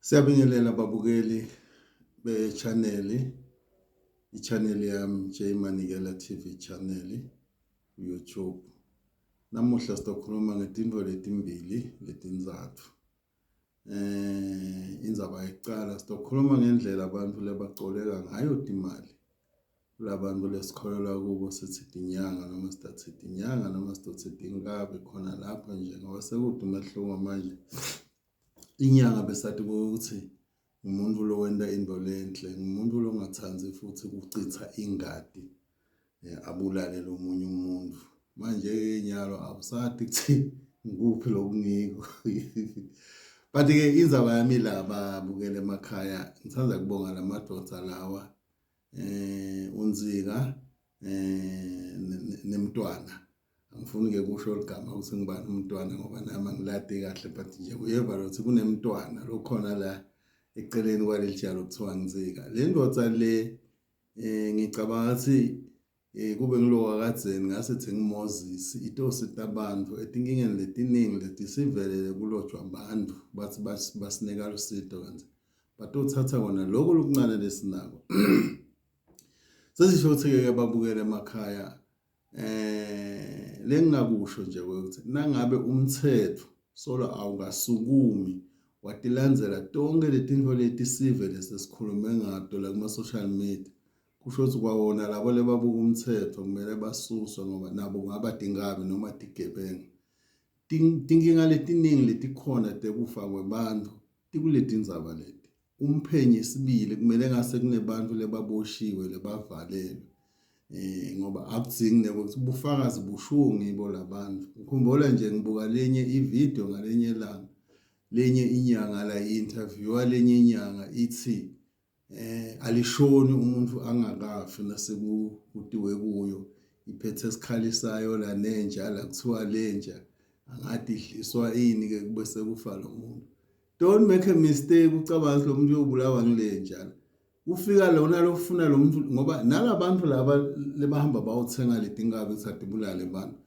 Siyabingelela babukeli be-channel, i-channel yami J Manikela TV channel YouTube. Namuhla sitokhuluma ngetintfo letimbili letintsatfu. Eh indzaba yekucala sitokhuluma ngendlela abantu labacoleka ngayo timali. Kulabantu lesikholelwa kubo sithi tinyanga noma sitatsi tinyanga noma sitotsi tinkabi khona lapho nje ngoba sekude umehluko manje. Inyanga besati ukuthi ngumuntu lowenta into lenhle, ngumuntu longatsandzi futhi kuchitha ingati eh, abulale lomunye umuntu. Manje-ke nyalo awusati ukuthi ngikuphi lokungiko. But-ke indzaba yami la babukele emakhaya ngithanda kubonga la madoda lawa eh uNzika eh nemntwana angifuni ke kusho ligama ukuthi ngibani umntwana ngoba nami angiladi kahle but nje uyeva lokuthi kunemntwana lokhona la eceleni kwaleli jalo kuthiwa Nzika le ndoda le eh ngicabanga ukuthi eh kube ngilowa kadzeni ngase thi nguMoses itosita abantu etinkingeni letiningi letisivelele kulotshwa abantu bathi basinika lusito kanje batothatha kona lokho lokuncane lesinako sesisho ukuthi ke babukele emakhaya eh lengingakusho nje ukuthi nangabe umthetho solo awukasukumi watilandzela tonke letintfo leti sive lesesikhulume ngato la kuma social media kusho ukuthi kwawona labo lebabuka umthetho kumele basuswe ngoba nabo kungaba tinkabi noma tigebengu tinkinga letiningi letikhona tekufa kwebantfu tikuletindzaba leti Umphenyi sibili kumele ngase kunebantu lebaboshiwe lebavalelwe eh ngoba akudzingi nekuthi ubufakazi bushiwo ngibo labantu. Ngikhumbula nje ngibuka lenye ivideo ngalenye ilanga lenye inyanga la i-interviewa lenye inyanga ithi eh alishoni umuntu angakafi nasekutiwe kuyo iphethe isikhali sayo la nenja la kuthiwa lenja angathi idliswa ini ke kube sekufa lo muntu Don't make a mistake ucabanga ukuthi lo muntu uyobulawa ngile njalo. Ufika lona lofuna lo muntu ngoba nalabantu laba lebahamba bayothenga letinkabi ukuthi atibulale abantu.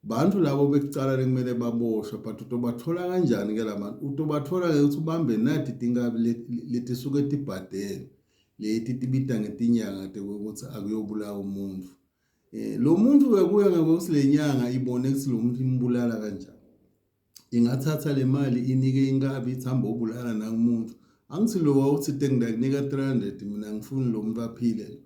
Bantu labo bekucala lekumele baboshwe but utobathola kanjani ke labantu? Utobathola ngekuthi ubambe nati tinkabi letisuke tibhadele leti tibita ngetinyanga tekuthi akuyobulawa umuntu. Eh lo muntu ke kuya ngekuthi lenyanga ibone ukuthi lo muntu imbulala kanjani. Ingathatha le mali inike inkabi ithi hamba obulala nangumuntu. Angithi lo wawuthi tengidakunika 300 mina ngifuni lo muntu aphile.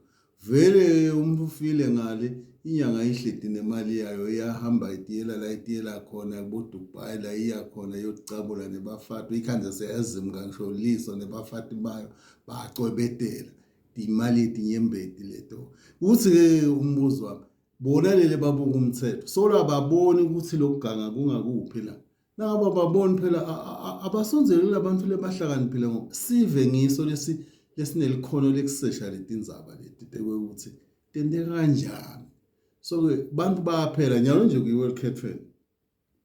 Vele umuntu ufile ngale inyanga ihleti nemali yayo iyahamba itiyela la itiyela khona kubo Dubai la iya khona iyocabula nebafati ikhanze seyazimka ngisho liso nebafati bayo bacwebetela imali yetinyembeti leto. Uthi ke umbuzo wami Bona lele babuka umthetho. Solo ababoni ukuthi lokuganga kungakuphi la. Nabo ababoni phela abasondzeli labantu lebahlakaniphile ngoba sive ngiso lesi lesinelikhono lekusesha letindzaba leti tekwekuthi tenteka kanjani. So ke bantu bayaphela nyalo nje kuyiwe ekhethweni.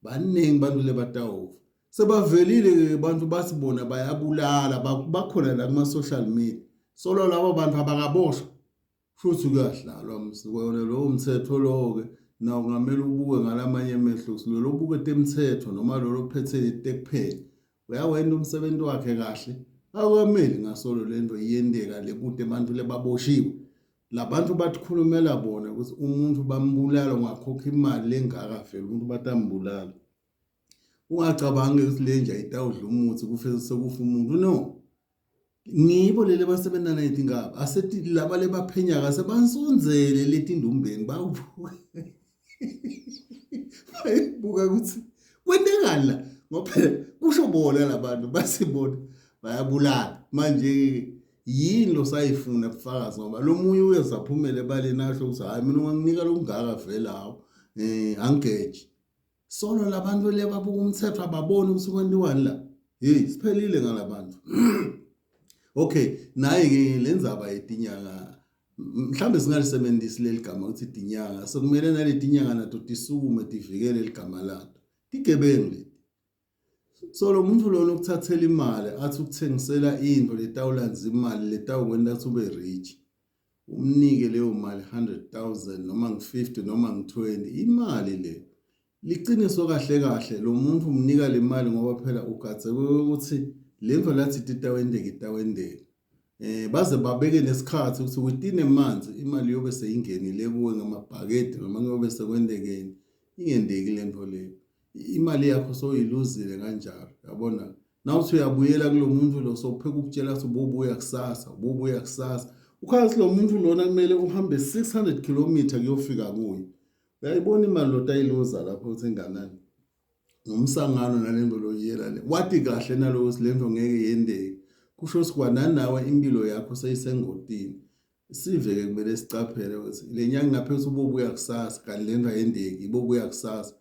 Baningi bantu lebatawufa. Sebavelile ke bantu bathi bona bayabulala bakhona la kuma social media. Solo labo bantu abakaboshwa. Futhi kuyadlalwa msikwona lowo mthetho lowo-ke nawo kungamele ubuke ngalamanye emehlo ukuthi lolo obuke temthetho noma lolo ophethe tekuphenya uyawenta umsebenzi wakhe kahle akukameli ngasolo lento iyenteka le kude abantu lebaboshiwe labantu bathikhulumela bona ukuthi umuntu bambulala ungakhokha imali lengaka vele umuntu batambulala ungacabangi ukuthi le nja itawudla umuthi kufe sekufa umuntu no Ngibo leli abasebenza nayithi ngaba asethi laba lebaphenyaka sebansonzele letindumbeni bawubuka bayibuka ukuthi kwentekani la ngoba phela kusho bona labantu basibona bayabulala manje yini lo sayifuna bufakazi ngoba lo munye uyeza aphumele ebaleni asho ukuthi hhayi mina unganginika lokungaka vele hawu um angigeji Solo labantu le babuka umthetho ababoni ukuthi kwentiwani la. Hey, siphelile ngalabantu. Okay, naye ke lenzaba yetinyanga mhlambe singalisebenzisi leli gama ukuthi tinyanga sekumele naletinyanga nato tisukume tivikele ligama lato. Tigebengu leti. So lo muntu lona ukuthathela imali athi ukuthengisela into letawulandza imali letawukwenta ukuthi ube rich. Umnike leyo mali 100,000 noma ngi-50 noma ngi-20 imali le. Liciniso kahle kahle lo muntu umnika le mali ngoba phela ugadze ukuthi Lentfo lathi titawenteka itawenteka. Eh baze babeke nesikhathi ukuthi within a month imali yobe seyingenile kuwe ngamabhakede noma kuyobe sekwentekeni. Ingenteki lento leyo. Imali yakho soyiluzile kanjalo yabona. Nawuthi uyabuyela kulo muntu lo sopheka ukutshela ukuthi ububuya kusasa, ububuya kusasa. Ukhathi lo muntu lona kumele uhambe 600 km kuyofika kuye. Uyayibona imali lotayiluza lapho ukuthi inganani. Ngumsangano nalento loyiyela le. Wati kahle nalowo ukuthi lento ngeke yendeke. Kusho ukuthi kwananawe impilo yakho seyisengotini. Sive-ke kumele sicaphele ukuthi le nyanga ingaphetha ububuya kusasa kanti lento ayendeki ibobuya kusasa.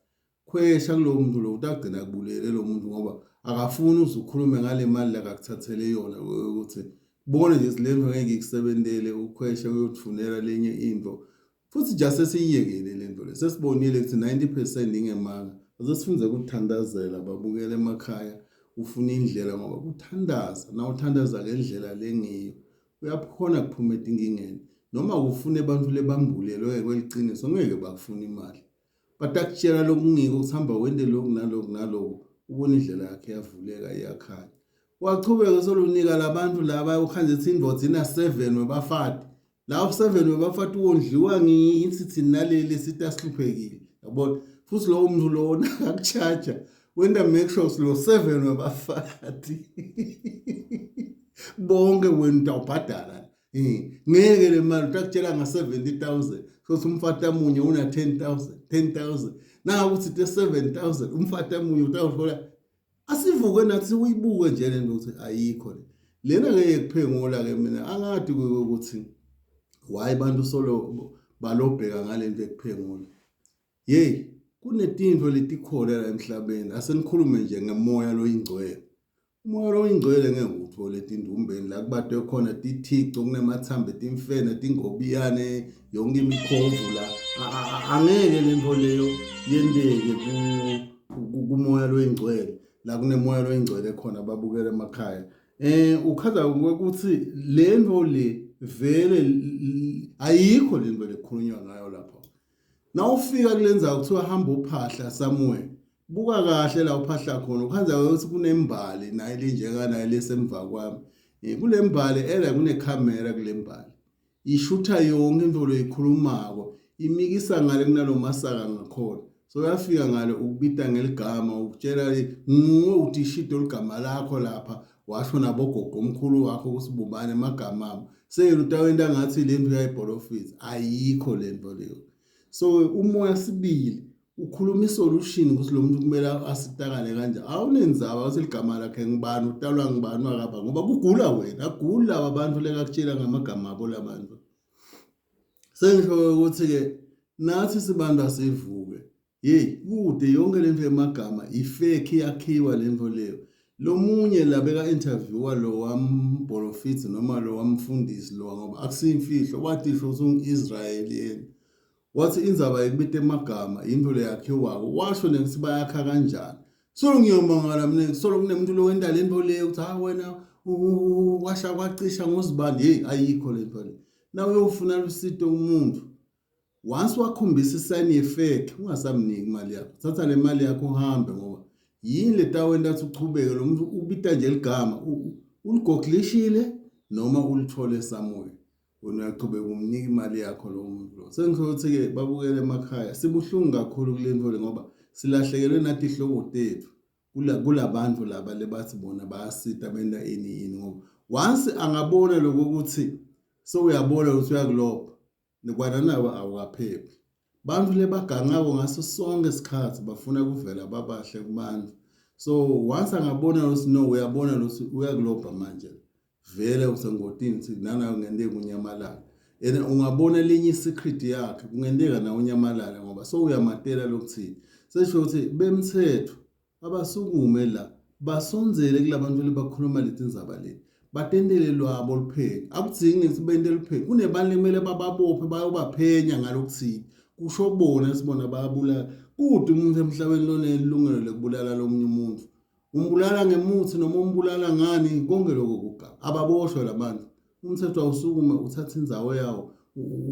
Khwesha kulowo muntu lo utagcina kubulele lo muntu ngoba akafuni uze ukhulume ngale mali lakakuthathele yona ukuthi bone nje lento ngeke ikusebentele ukhweshe uyothunela lenye into futhi nje asesiyiyekele le nto le sesibonile ukuthi 90% ingemanga asesifunze ukuthandazela babukele emakhaya ufuna indlela ngoba kuthandaza na uthandaza ngendlela lengiyo uyakhona kuphuma etinkingeni noma kufune abantu lebambulelwe kweliciniso ngeke bakufuna imali batakutshela lokungiko ukuthi hamba wente lokhu naloku naloku ubona indlela yakhe yavuleka iyakhanya wachubeka solunika labantu laba ukhanje ukuthi indoda ina 7 webafati lawo 7 webafati wondliwa ngithi thina naleli sithi asihluphekile yabona futhi lowo muntu lona akakuchaja wenta make sure lo 7 webafati bonke wena utawubhadala ngeke le mali utakutshela nga-70000 sothi umfati amunye una-10000 10000 nangakuthi te 7000 umfati amunye utawuthola asivuke nathi uyibuke nje lento ukuthi ayikho le lena ngeke kuphengula ke mina angadi ukuthi why bantu solo balobheka ngalento ekuphengula hey kunetinto letikhona la emhlabeni asenikhulume nje ngemoya loyingcwele umoya loyingcwele ngeke uthole etindumbeni la kubatwe khona tithico kunemathambo etimfene tingobiyane yonke imikhovu la angeke lento leyo yenteke kumoya loyingcwele la kunemoya loyingcwele khona babukele emakhaya eh ukhaza ukuthi lento le vele ayikho lento lekhulunywa ngayo lapha nawufika kulendzawo kuthiwa hamba uphahla somewhere buka kahle la uphahla khona ukhanza ukuthi kunembali naye linjeka naye lesemva kwami eh, kule mbali ela kunekhamera kule mbali ishutha yonke into loyikhulumako imikisa ngale kunalomasaka ngakhona so uyafika ngale ukubita ngeligama ukutshela nguwe uthi ishido ligama lakho lapha washo nabogogo omkhulu wakho ukuthi bubani amagama abo seyena utawenta ngathi le nto uyayibholofisa ayikho le nto leyo so umoya sibili ukhuluma isolution ukuthi lo muntu kumele asitakale kanje awunenzaba ukuthi ligama lakhe ngibani utalwa ngibani wakaba ngoba kugula wena aguli laba bantu lekakutshela ngamagama abo labantu sengisho ukuthi-ke nathi sibantu asivuke yeyi kude yonke lento yemagama ifekhi yakhiwa lento leyo lomunye la beka interviewa lo wambholofithi noma lo wamfundisi lo ngoba akusiyimfihlo wathi isho ukuthi ungu-Israyeli yena wathi indzaba yekubita emagama yintfo leyakhiwako washo nekuthi bayakha kanjani solo ngiyomangala mina solo kunemuntu lowenta le nto leyo ukuthi ha wena washa kwacisha ngozibani heyi ayikho le nto le na uyofuna lusito umuntu once wakhombisa isayini yefake ungasamniki imali yakho thatha le mali yakho uhambe ngoba yini le tawenta athi uchubeke lo muntu ubita nje ligama uligoglishile noma ulithole somewhere wena uyaqhubeka umnika imali yakho lowo muntu lo sengisho ukuthi-ke babukele emakhaya sibuhlungu kakhulu kule nto le ngoba silahlekelwe nathi ihlobo tethu kulabantu laba lebathi bona bayasita benta ini ini ngoba once angabona lokho ukuthi sewuyabona ukuthi uyakulobha nikwana nawe awukaphephi Bantu lebagangako ngaso sonke isikhathi bafuna kuvela babahle kubantu. So once angabona ukuthi no uyabona ukuthi uyakulobha manje vele usengotini ukuthi nana kungenteka unyamalala and ungabona elinye isecret yakhe kungenteka nawe unyamalala ngoba so uyamatela lokuthini sesho ukuthi bemthetho Abasukume la basondzele kulabantu lebakhuluma letindzaba leti batentele lwabo luphenyo akudzingi ukuthi bente luphenyo kunebantu lekumele bababophe bayobaphenya ngalokuthile kusho bona sibona bayabulala kude umuntu emhlabeni lonelungelo lekubulala lomunye umuntu umbulala ngemuthi noma umbulala ngani konke lokho kugaba ababoshwe labantu umthetho awusukume uthatha indzawo yawo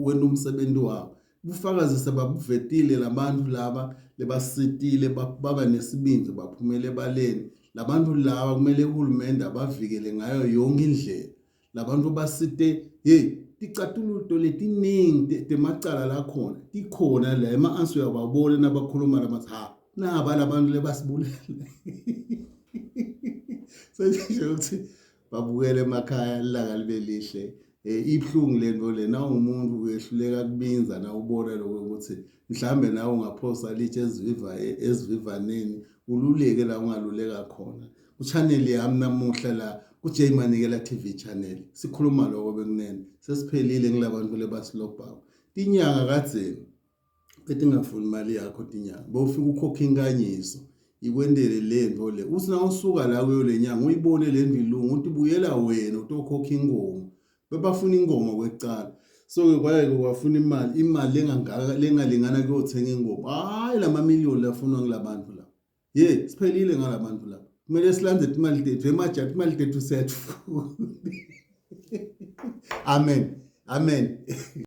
wenta umsebenzi wawo Bufakazi sebabuvetile labantu laba lebasitile baba nesibindzi baphumela ebaleni. Labantu laba kumele uhulumende abavikele ngayo yonke indlela. Labantu basite hey ticatuluto letiningi temacala lakhona tikhona la ema-ansi uyawabona nabakhuluma lamathi ha naba labantu lebasibulele sesisho ukuthi babukele emakhaya ilanga libe lihle eh ibuhlungu lento le na umuntu uyehluleka kubinza na ubona lokho ukuthi mhlambe nawe ungaphosa litshe eziviva ezivivaneni ululeke la ungaluleka khona ku-channel yami namuhla la ku-J Manikela TV channel sikhuluma lokho bekunene sesiphelile ngilabantu lebasilobhako tinyanga kadzeni betingafuni imali yakho tinyanga bowufika ukhokha inkanyiso ikwentele lento le uthi na usuka la kuyo le nyanga uyibone le ndlu ilunga uthi buyela wena utokhokha inkomo bebafuna inkomo kwekucala so-ke kwaye-ke kwafuna imali imali lengangaka lengalingana kuyothenga inkomo hhayi la mamiliyoni lafunwa ngila bantu laba ye siphelile ngala bantu laba kumele silandze timali tethu emajaji timali tethu siyathu amen amen.